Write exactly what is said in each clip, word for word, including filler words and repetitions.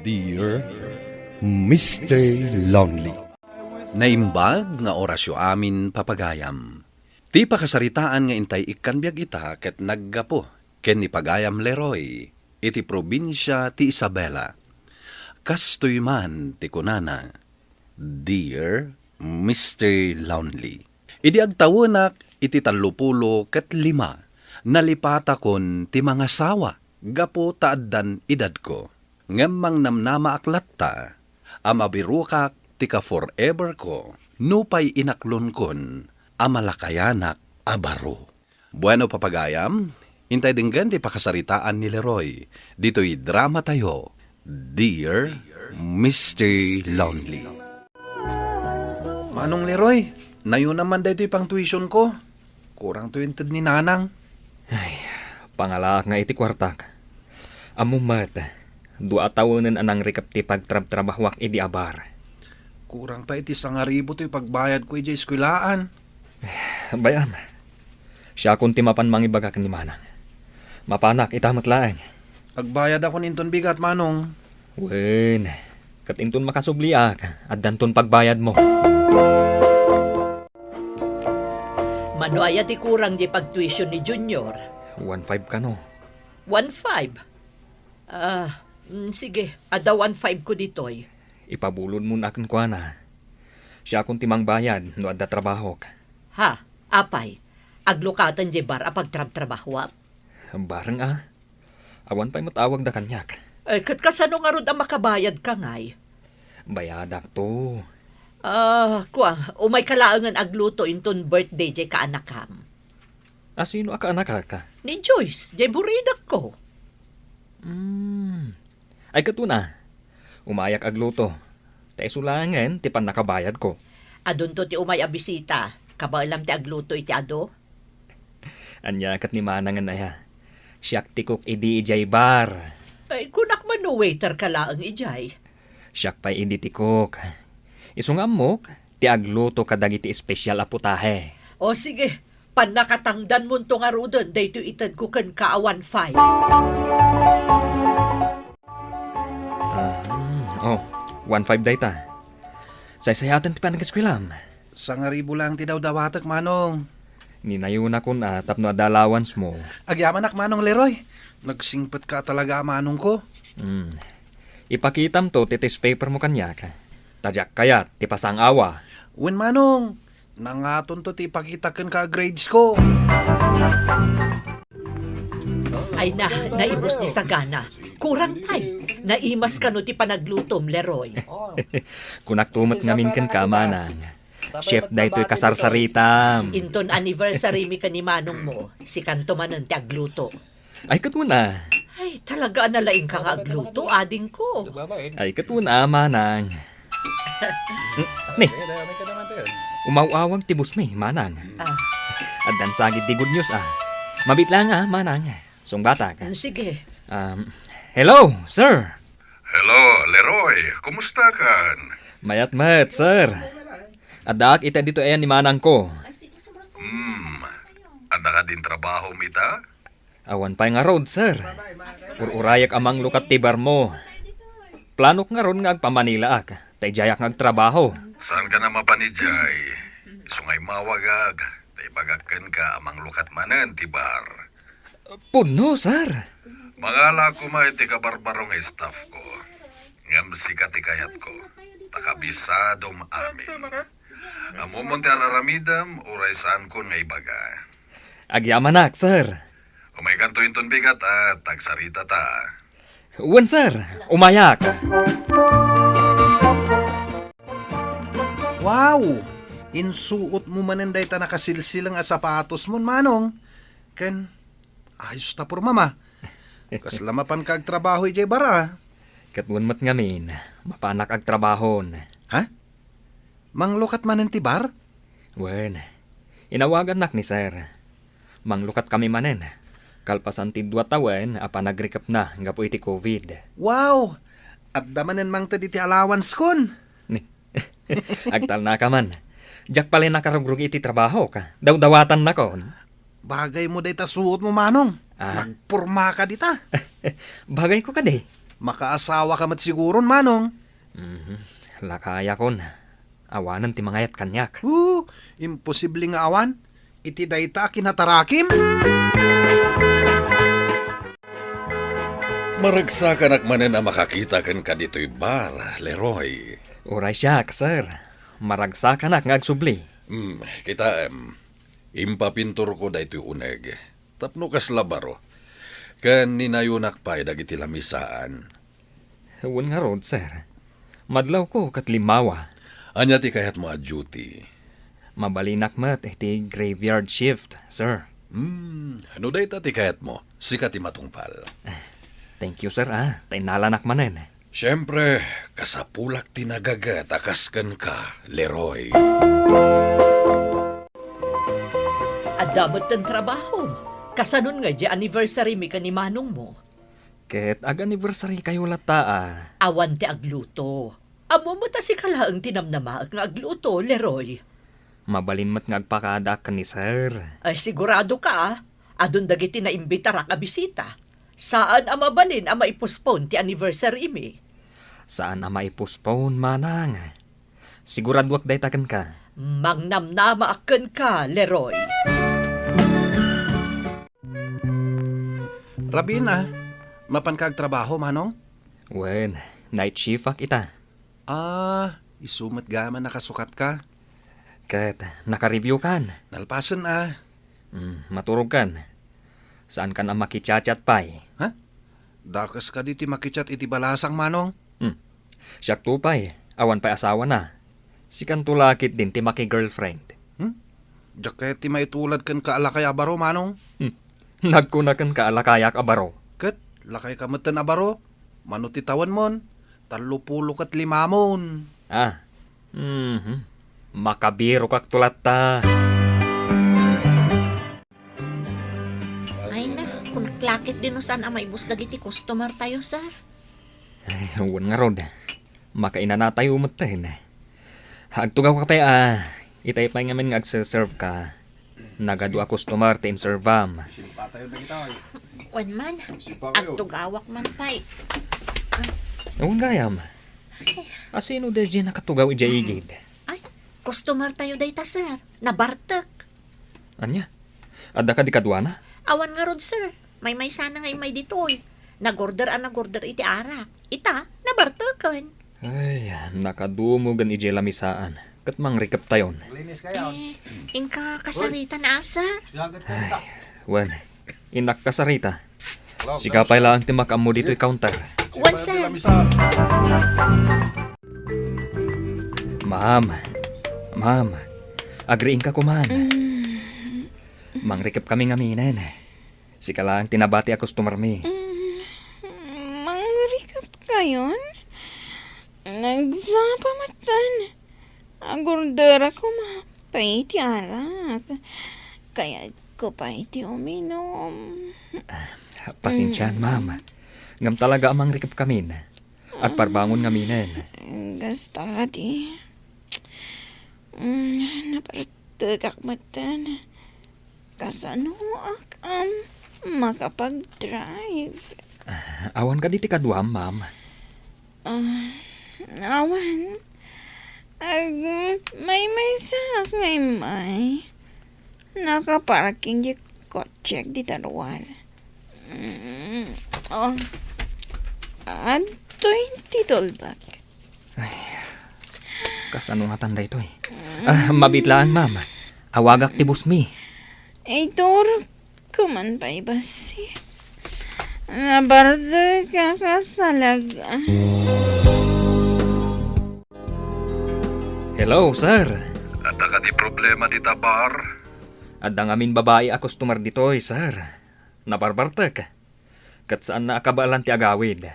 Dear Mister Lonely. Naimbag nga orasyo amin, papagayam. Ti pakasaritaan nga intay ikkan biag ita ket naggapu ken ni pagayam Leroy iti probinsia ti Isabela. Kastoy man ti kunana, "Dear Mister Lonely, idi agtawenak iti tallopulo ket lima, nalipatakon ti mangasawa gapu ta addan edadko. Ngem mangnamnamaak latta a mabirokak ti ka-forever ko nupay inaklonkon a malakayanak a baro." Bueno, papagayam, intay denggen ti pakasaritaan ni Leroy ditoy drama tayo, Dear Mister Lonely. Manong Leroy, nayonam man daytoy pang-tuition ko. Kurang to inted ni Nanang. Ay, pangalaak nga iti kuartak. Ammom met, dua a tawenen a nangrikep ti pagtrabtrabahuak idi a bar. Kurang pay iti sangaribu toy pagbayadko idiay eskuelaan. Bay-am, siakon ti mapan mangibaga ken ni Manang. Mapanak ita met laeng. Agbayadakon inton bigat, Manong. Wen, ket inton makasubliak, addanton pagbayadmo. Mano aya ti kurang diay pag-tuition ni Junior? One five kano. One five? Ah, mm, sige, adda one five ko ditoy. Ipabulodmon a kenkuana. Siakon ti mangbayad no adda trabahok. Ha? Apay, aglukaten diay bar a pagtrabtrabahuak? Bareng a. Awan pay met awagda kaniak. Eh, ket kasano ngarud a makabayadka ngay? Bayadakto. Ah, kua, umayka laengen agluto inton birthday diay kaanakam. A sino a kaanakak? Ni Joyce, diay buridakko. Hmm. Ay, ket una, umayak agluto. Ta isu laengen ti pannakabayadko. Adunto ti umay a bisita. Kabaelam ti agluto iti adu? Ania ket ni Manangen aya? Siak ti cook idi idiay bar. Ay, kunak man no waiter ka laeng idiay. Siak pay idi ti cook. Isu nga ammok, ti agluto kadagiti espesyal a putahe. O sige, pannakatangdanmonto ngaruden daytoy itedko kenka a one five. Ah, hmm, oh, one five dayta. Saysayaten ti panag-eskuelam. Sangaribu laeng ti dawdawatek, Manong. Ninayonakon a tapno adda allowance mo. Agyamanak, Manong Leroy. Nagsingpetka talaga a manongko. Hmm. Ipakitamto ti test paper mo kaniak. Ta diak kayat ti pasang-awa. Wen, Manong. Nangatonto ti ipakita kenka a grades ko. Ay na, naibus ti sagana. Kurang pay. Naimas kano ti panaglutom, Leroy. Kunak to met ngamin kenka, Manang. Chef daytoy kasarsaritam. Inton anniversary mi ken ni Manong mo, sikanto manen ti agluto. Ay, ket una. Ay, talaga a nalaingka nga agluto, adingko. Ay, ket una, Manang. Ni, umaw-awag ti boss mi, Manang. Ah. Addan sagid ti good news, ah. Mabiit lang, ah, Manang. Sungbatak. Mm, sige. Um, hello, sir. Hello, Leroy. Kumusta kan? Mayat met, sir. Addaak ita ditoy ayan ni Manangko. Hmm. Adda kadin trabahom ita? Awan pay ngarud, sir. Ur-urayak a manglukat ti bar mo. Planok ngarud nga agpamanilaak, ta idiayak nga agtrabaho. Saanka a mapan idiay? Isu nga immawagak, ta ibagak kenka a manglukat manen ti bar. Pudno, sir. Mangala koma iti kabarbaro nga staff ko. Ngem sika ti kayatko, ta kabisadom amin. Ammom ti ar-aramidem, uray saankon nga ibaga. Agyamanak, sir. Umaykanto inton bigat a ta agsaritata. Wen, sir. Umayak. Wow! Insuot mo manen dayta nakasilsilang a sapatos mon, Manong. Ken, ayos ta pormam, a. Kasla mapanka agtrabaho idiay bar, a. Ket wen met ngamin, mapanak agtrabahon. Ha? Manglukat manen ti bar? Wen, inawagannak ni sir. Manglukat kami manen, kalpasan ti dua tawen a panagrikepna gapu iti covid. Wow! Adda manen mangted iti allowance kon. Ni, agtalnaka man. Diak pay nakarugrug iti trabahok. Dawdawatannakon. Bagay mo dayta suot mo, Manong. Ah. Nagpormaka dita. Bagay ko kadi. Makaasawaka met siguron, Manong. Mhm. Lakayakon. Awanen ti mangayat kaniak. Oo, imposible nga awan. Iti dayta a kinatarakim. Maragsakanak manen a makakita kenka ditoy bar, Leroy. Uray siak, sir. Maragsakanak nga agsubli. Hmm, kitaem. Impapinturko daytoy uneg. Tapno kasla baro. Ken ninayonak pay dagiti lamisaan. Wen ngarud, sir. Madlawko ket limmawa. Ania ti kayatmo a duty? Mabalinak met iti graveyard shift, sir. Hmm, no dayta ti kayatmo, sika ti matungpal. Thank you, sir, ah. Ta innalanak manen. Siempre, kasapulak ti nagaget a kas kenka, Leroy. Adda metten trabahom. Kasanon nga idiay anniversary mi ken ni manongmo? Ket ag-anniversary kayo latta, ah. Awan ti agluto. Ammom met a sika laeng ti namnamaek nga agluto, Leroy. Mabalin met nga agpakadaak ken ni Sir. Ay, sigurado ka, ah. Adun dagiti naimbitarak a bisita. Saan a mabalin a maipostpone ti anniversary mi. Saan a maipostpone, manang. Siguraduak dayta kenka. Mangnamnamaak kenka, Leroy. Rabiin, ah. Mapanka agtrabaho, manong? Wen, night shift ak ita. Ah, isu met gayam a nakasukatka. Ket naka-review kan. Nalpasen, ah. Mm, maturog kan. Saan kan a makichat-chat pay? Ha? Dakes kadi ti makichat iti balasang, manong? Hmm. Siakto pay, awan pay asawana. Sikanto la ketdin ti maki-girlfriend. Hmm? Diak kayat ti maitulad kenka a lakay a baro, manong? Hmm. Nagkuna kenka a lakayak a baro. Ket lakayka metten a baro? Mano ti tawenmon? Tallopulo ket limamon. Ah. Mhm. Makabirokakto latta. Ay na, kunak la ketdi no saan a maibus dagiti customer tayo, sir. Ay, wen ngarud. Makainanatayo metten. Agtugawka pay a, itay pay ngamin nga agse-serve ka. Nagadu a customer ti inservam. Wen man, agtugawak man pay. Wen gayam. Asino daydiay nakatugaw idiay igid? Ay, customer tayo dayta, sir. Nabartek. Ania? Adda kadi kaduana? Awan ngarud, sir. Maymaysana nga immay ditoy. Nagorder a nagorder iti arak. Ita, nabarteken. Ay, nakadumogen idiay lamisaan. Ket mangrikeptayon. Eh, inka kasarita na, sir. Ay, wen, innak kasarita. Sika pay laeng ti makaammo ditoy counter. Wen, sir. Ma'am, ma'am, agriingka koman. Mm. Mangrikep kami ngaminen. Sika laeng ti nabati a customer mi. Mm, mangrikep kayon? Nagsapa metten. Agorderak koma pay ti arak. Kayatko pay ti uminom. Ah, pasensiaan, ma'am. Ngem talaga a mangrikep kamin. Agparbangon ngaminen. Kasta kadi. Mm, napartekak metten. Kasanoak a makapag-drive? Ah, awan kadi ti kaduam, ma'am? Ah, awan. Ag-, maymaysaak nga immay. Nakaparking ti kotsek dita ruar. Mm, oh. Adtoy ti tulbak. Ay, kasano ngatan daytoy? Ah, mabiit laeng, ma'am. Awagak ti boss mi. Iturok ko man pay bassit. Nabartekak talaga. Hello, sir. Adda kadi problema dita bar? Adda ngamin babai a customer ditoy, sir. Nabarbartek. Ket saanna a kabaelan ti agawid.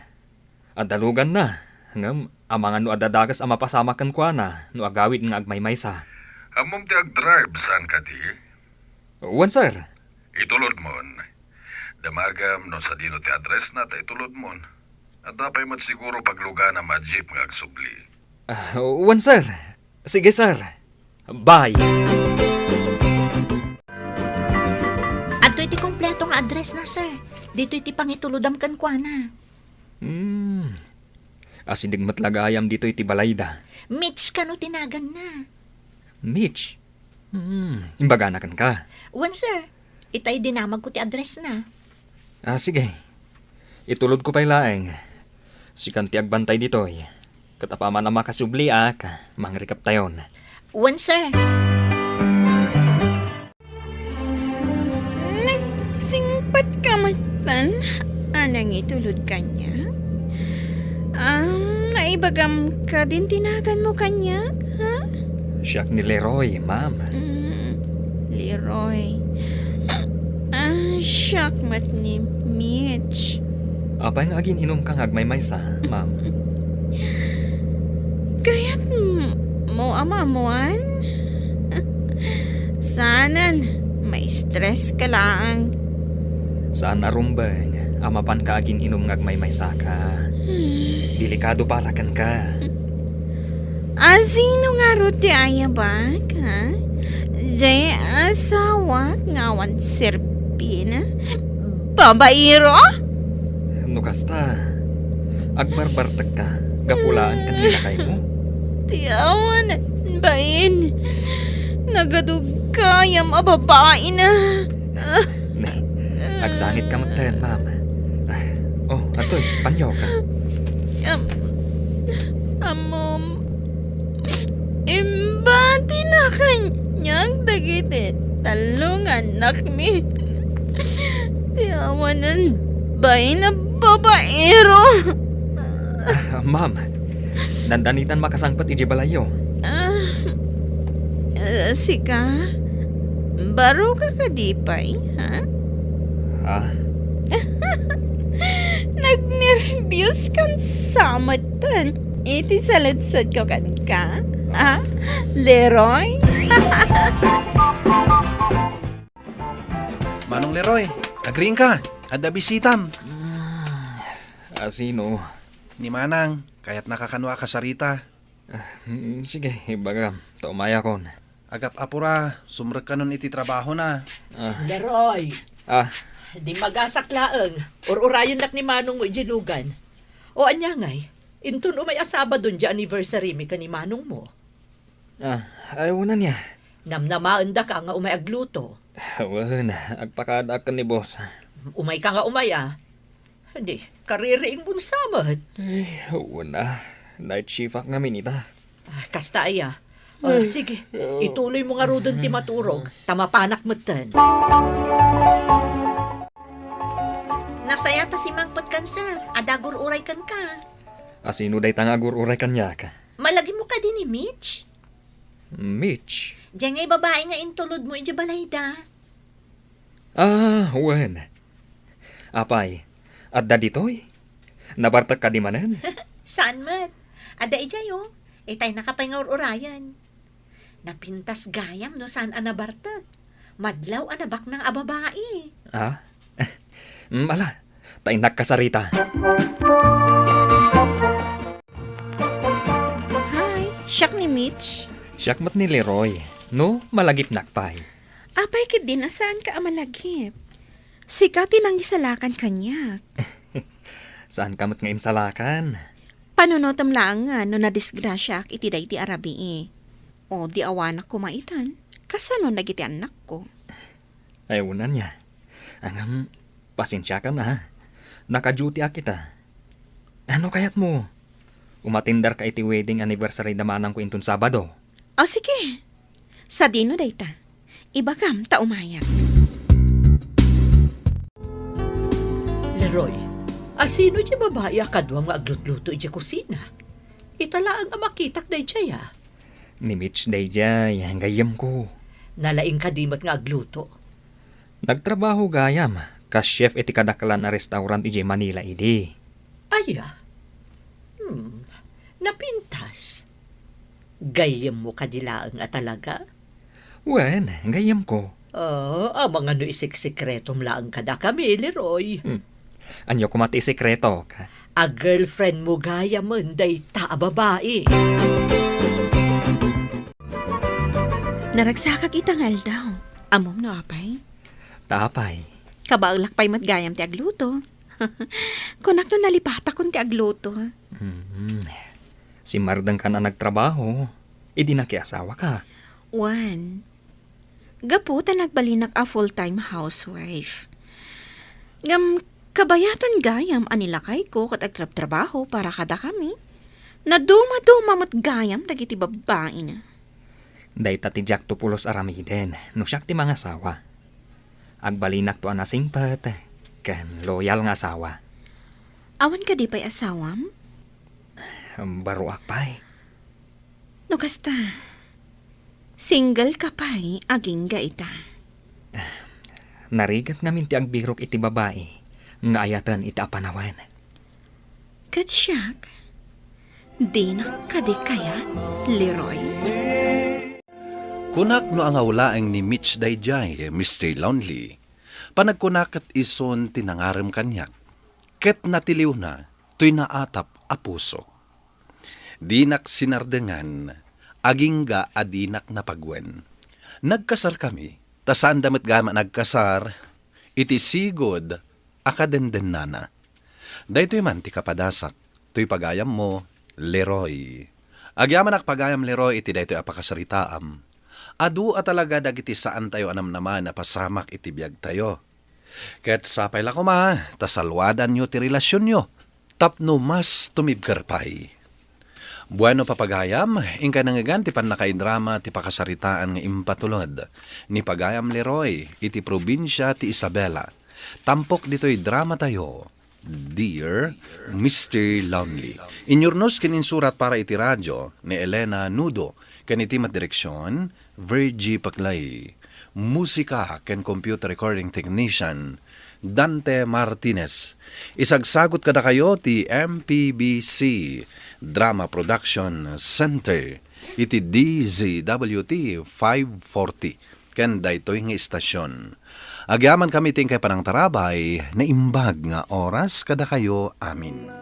Adda luganna, ngem amangan no adda dakes a mapasamak kenkuana no agawid nga agmaymaysa. Ammom ti agdrive, saan kadi? Wen, sir. Itulodmon. Damagem no sadino ti addressna ta itulodmon. Adda pay met siguro pagluganam a jeep nga agsubli. Ah, wen, sir. Sige, sir. Bye. Adtoy ti kompleto nga addressna, sir. Ditoy ti pangitulodam kenkuana. Hmm, Asideg met la gayam ditoy ti balayda. Mitch kano ti naganna? Mitch? Hmm, imbagana kenka. Wen, sir. Itay dinamagko ti address na. Ah, sige. Itulodko pay laeng. Sikan ti agbantay ditoy. Ket apaman a makasubliak, mangrikaptayon. Wen, sir. Nagsingpat ka metten a nangitulod kaniak? Am, naibagam kadin ti naganmo kaniak, ha? Siak ni Leroy, ma'am. Mm, Leroy. Ah, siak met ni Mitch. Apay nga agin-inumka nga agmaymaysa, ma'am? Kayatmo a maammuan? Saanen, ma-stress ka laeng. Saan a rumbeng a mapanka agin-inum nga agmaymaysaka. Hmm. Delikado para kenka. Asino ngarud ti ayabak, ha? Diay asawak nga awan serbina? Babaero? No kasta, agbarbartekka gapu laeng ken ni lakaymo? Ti awan bain. Nagadug gayam a babaina. Ne, agsangitka metten, ma'am. Oh, atoy, paniawka. Am-, ammom, imbatina kaniak dagiti tallo nga annakmi. Ti awanen bain a babaero. Ah, ma'am, dandanitan makasangpet idiay balayyo. Ah, ah, sika? Baro ka kadi pay, ha? Ah. Nagnerbios kan sa metten iti saludsodko kenka, ah, Leroy? Manong Leroy, agriingka. Adda bisitam. Mm, asino? Ni Manang, kayatnaka kano a kasarita. Ah, mm, sige, ibagam. Ta umayakon. Agap-apura, sumrek kanon iti trabahona. Ah. Leroy! Ah. Dimmagasak laeng. Ur-urayennak ni manongmo idiay lugan. O ania ngay? Inton umay a Sabado diay anniversary mi ken ni manongmo. Ah, ay, wen aya. Namnamaendaka nga umay agluto. Wen, agpakaadaak ken ni boss. Umayka nga umay a. Di, kaririingmo sa met. Ay, wen a. Night shift ak ngamin ita. Ah, kasta aya. Ah, sige, ituloymo ngaruden ti maturog, ta mapanak metten. Nasayat a simangpet kan sir, adda agur-uray kenka. Asino dayta nga agur-uray kaniak? Malagipmo kadi ni Mitch? Mitch? Diay ngay babai nga intulodmo idiay balayda. Ah, wen. Apay, adda ditoy? Nabartek kadi manen? Saan met. Adda idiay, o. Itay naka pay nga ur-urayen. Napintas gayam no saan a nabartek. Madlaw a nabaknang a babai. Ah? Mm, ala, ta innak kasarita. Hi, siak ni Mitch. Siak met ni Leroy. No, malagipnak pay. Apay ketdin a saanka a malagip? Sika ti nangisalakan kaniak. Saanka met nga insalakan? Panunotem laeng nga no nadisgrasiaak iti daydi a rabii. O di awanak koma itan, kasano dagiti annakko? Ay, wen aya. Ngem, pasensiakan a. Naka-duty ak ita. Ano kayatmo? Umatenderka iti wedding anniversary da manangko inton Sabado. O, sige. Sadino dayta? Ibagam ta umayak. Leroy, asino ti babai a kaduam nga aglutluto idiay kusina? Ita laeng a makitak daydiay a. Ni Mitch daydiay, gayyemko. Nalaing kadi met nga agluto? Nagtrabaho gayam, kas chef iti kadaklan a restaurant idiay Manila idi. Aya? Hmm, napintas. Gayyemmo kadi laeng a talaga? Wen, gayyemko. Ah, amangan no isiksikretom laeng kadakami, Leroy. Hmm. Ania koma ti isikretok? A girlfriend mo gayamen dayta a babai. Naragsakak ita nga aldaw. Ammom no apay? Ta apay? Kabaelak pay met gayam ti agluto. Kunak no nalipatakon ti agluto. Hmm. Simmardengkan a nagtrabaho, idi nakiasawaka. Wen, gapu ta nagbalinak a full-time housewife. Ngem kabayatan gayam a ni lakayko ket agtrabtrabaho para kadakami. Nadumaduma met gayam dagiti babbaina. Dayta ti diakto pulos aramiden no siak ti mangasawa. Agbalinakto a nasingpet ken loyal nga asawa. Awan kadi pay asawam? Baruak pay. No kasta, single ka pay agingga ita. Narigat ngamin ti agbirok iti babai nga ayaten iti apanawen. Ket siak, dinak kadi kayat, Leroy? Kunak no angaw laeng ni Mitch daydiay, Mister Lonely. Panagkunak ket isun ti nangarem kaniak, ket natiliwna toy naatap a pusok. Dinak sinardengan, agingga a dinak napagwen. Nagkasarkami, ta saanda met gayam a nagkasar iti sigud a kadendennana. Daytoy man ti kapadasak, toy pagayammo, Leroy. Agyamanak pagayam, Leroy, iti daytoy a pakasaritaam. Adu a talaga dagiti saantayo a namnama a napasamak iti biagtayo. Ket sapay la koma ta saluadanyo ti relasionyo tapno mas tumibker pay. Bueno, papagayam, inkay nangngegan ti pannakaidrama ti pakasaritaan nga impatulod ni Pagayam Leroy iti probinsia ti Isabela. Tampok ditoy dramatayo, Dear Mister Lonely. Inyurnos ken insurat para iti radyo ni Elena Nudo ken iti met direksion, Virgie Paclay. Musika ken computer recording technician, Dante Martinez. Isagsagot kadakayo ti M P B C Drama Production Center iti D Z W T five forty. Ken daytoy nga istasyon. Agyamankami ti inkay panangtarabay, naimbag nga oras kadakayo amin.